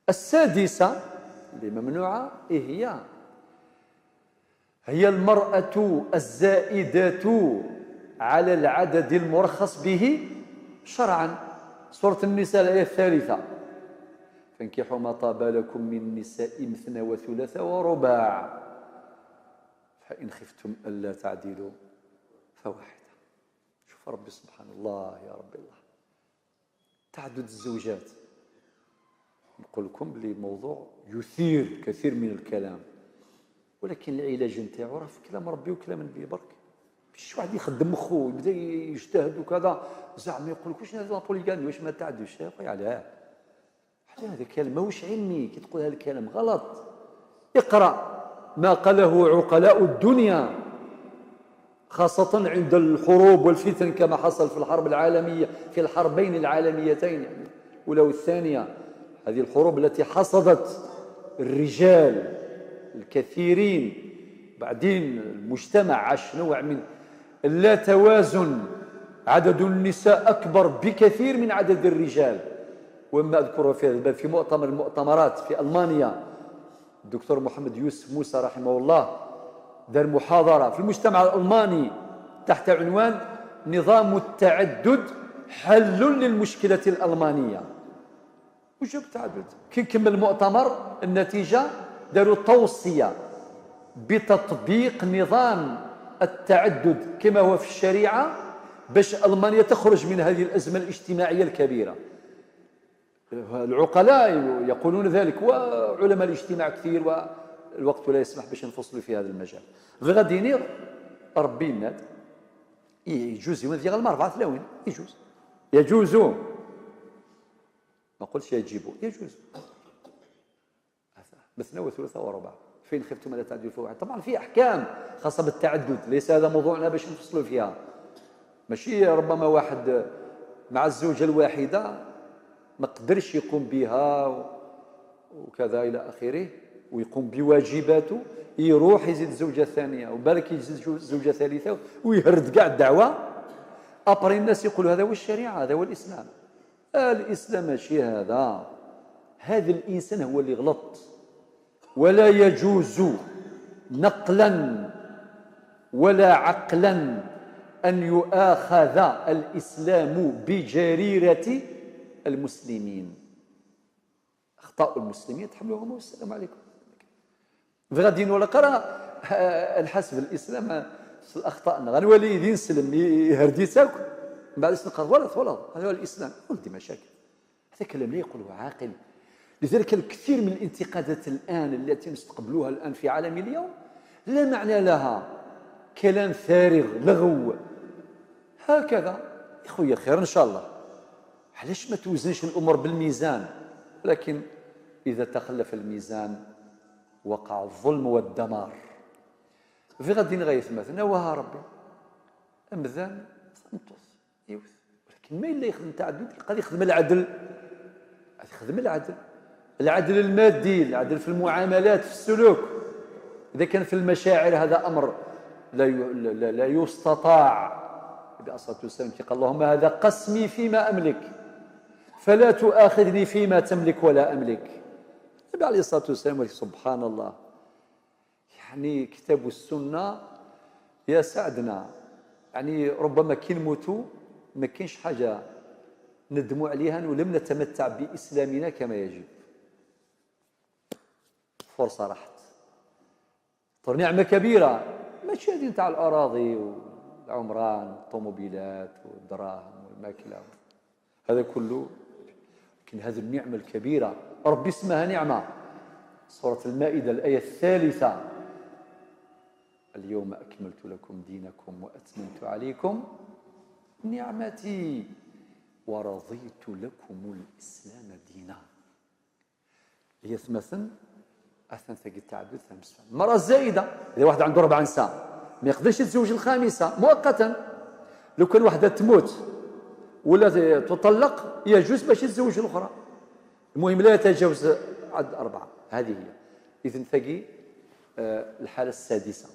السادسة اللي ممنوعة إيه هي؟ هي المرأة الزائدة على العدد المرخص به شرعا. سورة النساء الآية 3: فانكحوا ما طاب لكم من النساء مثنى وثلاث ورباع فإن خفتم ألا تعدلوا فواحدة. شوف ربي سبحان الله، يا رب الله، تعدد الزوجات نقول لكم بلي موضوع يثير كثير من الكلام، ولكن العلاج نتاعو راه في كلام ربي وكلام النبي برك. مش واحد يخدم مخو يبدا يجتهد وكذا، زعما يقول لك واش هذا la polygamie، واش ما تعدلش يا خويا؟ علاه؟ هذا كلام ماهوش علمي، كي تقول هذا الكلام غلط. اقرا ما قاله عقلاء الدنيا، خاصة عند الحروب والفتن كما حصل في الحرب العالمية، في الحربين العالميتين، يعني الأولى والثانية، هذه الحروب التي حصدت الرجال الكثيرين. بعدين المجتمع عاش نوع من اللا توازن، عدد النساء أكبر بكثير من عدد الرجال. وما أذكره في هذا الباب، في مؤتمر المؤتمرات في ألمانيا، الدكتور محمد يوسف موسى رحمه الله دار محاضرة في المجتمع الألماني تحت عنوان نظام التعدد حل للمشكلة الألمانية. وجاب تعدد، كي كمل المؤتمر النتيجة داروا توصية بتطبيق نظام التعدد كما هو في الشريعة باش ألمانيا تخرج من هذه الأزمة الاجتماعية الكبيرة. العقلاء يقولون ذلك وعلماء الاجتماع كثير، والوقت لا يسمح باش نفصل في هذا المجال. غادي نير ربي الناد يجوز يوم ذي أربعة ثلاوين، يجوز، يجوز، ما قلتش يجب، يجوز مثنى وثلاثة ورباع فإن خفتم ألا تعدلوا فواحدة. طبعا في أحكام خاصة بالتعدد، ليس هذا موضوعنا باش نفصلوا فيها. ماشي ربما واحد مع الزوجة الواحدة ما قدرش يقوم بها وكذا إلى آخره ويقوم بواجباته، يروح يزيد زوجة ثانية وبالك يزيد زوجة ثالثة ويهرد كاع الدعوة. après الناس يقولوا هذا هو الشريعة، هذا هو الإسلام. الإسلام ماشي هذا، هذا الإنسان هو اللي غلط. ولا يجوز نقلا ولا عقلا أن يؤاخذ الإسلام بجريرة المسلمين. أخطاء المسلمين تحملوهم والسلام عليكم. غادي ولا قرا الحسب الإسلام الأخطاء غنولي ينسلم يهردي تاكل من بعد نقرا ولا ولا هذا هو الإسلام، ولدي مشاكل. هذا كلام لا يقوله عاقل. لذلك الكثير من الانتقادات الآن التي نستقبلوها الآن في عالم اليوم لا معنى لها، كلام فارغ لغو هكذا. يا خويا خير إن شاء الله، علاش ما توزنش الأمور بالميزان؟ لكن إذا تخلف الميزان وقع الظلم والدمار. في غادي غاية مثلا وها ربي أمذان تنطث يوث، ولكن ما إلا يخدم تعدد قد يخدم العدل، يخدم العدل، العدل المادي، العدل في المعاملات، في السلوك. إذا كان في المشاعر هذا أمر لا يستطاع. النبي صلى الله عليه وسلم قال اللهم هذا قسمي فيما أملك فلا تؤاخذني فيما تملك ولا أملك. النبي عليه الصلاة والسلام سبحان الله، يعني كتاب السنة يا سعدنا، يعني ربما كي نموتوا ما كاينش حاجة ندموا عليها ولم نتمتع بإسلامنا كما يجب. فرصة راحت، طيب نعمة كبيرة، ماشي هذه نتاع الأراضي والعمران والطوموبيلات والدراهم والماكلة هذا كله، لكن هذه النعمة الكبيرة ربي اسمها نعمة. سورة المائدة الآية 3: اليوم أكملت لكم دينكم وأتممت عليكم نعمتي ورضيت لكم الإسلام دينا. هي ثمثن أثنى ثقي التعدد ثمس المرأة الزائدة، إذا واحد عنده 4 نساء ما يقدرش يتزوج الخامسة مؤقتا. لو كان واحدة تموت ولا تطلق يجوز باش يتزوج الأخرى، المهم لا يتجاوز عدد 4. هذه هي إذن ثقي الحالة السادسة.